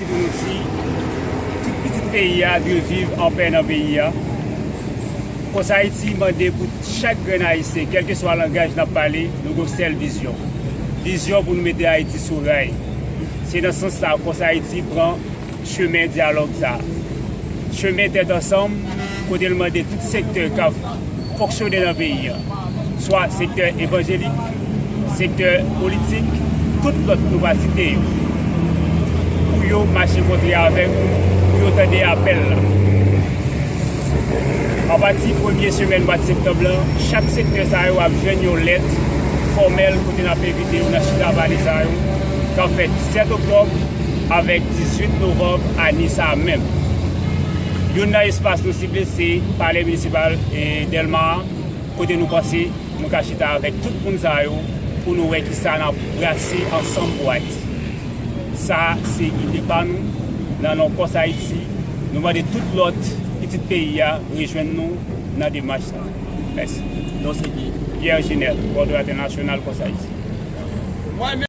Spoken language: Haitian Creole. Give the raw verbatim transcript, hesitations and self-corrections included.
Pou nou di, tout pitit peyi a dwe viv anpè nan peyi a. Kòs Ayiti mande pou chak grenn Ayisyen, kèlkeswa langaj n ap pale, nou gen yon sèl vizyon. Vizyon pou nou mete Ayiti sou ray. Se nan sans sa Kòs Ayiti pran chemen dyalòg sa a. Chemen tèt ansanm, kote l mande tout sektè k ap fonksyone nan peyi a, swa sektè evanjelik, sektè politik, tout lòt nou pa site yo, pou yo mache kontre avèk nou, pou yo tande apèl la. Apati premye semèn mwa septanm lan, chak sektè sa yo ap jwenn yon lèt fòmèl kote n ap envite yo nan chita pale sa yo, k ap fèt disèt oktòb avèk dizuit novanm a Nisa menm. Youn nan espas nou sible se Palè Minisipal e Dèlma a, kote nou panse nou ka chita avèk tout moun sa yo pou nou wè kisa n ap brase ansanm pou Ayiti. Sa se ide pa nou, nan non Kòs Ayiti, nou mande tout lòt pitit peyi a rejwenn nou nan demach sa. Mèsi. Non se ki? Pierre Ginel, kòdonatè nasyonal Kòs Ayiti.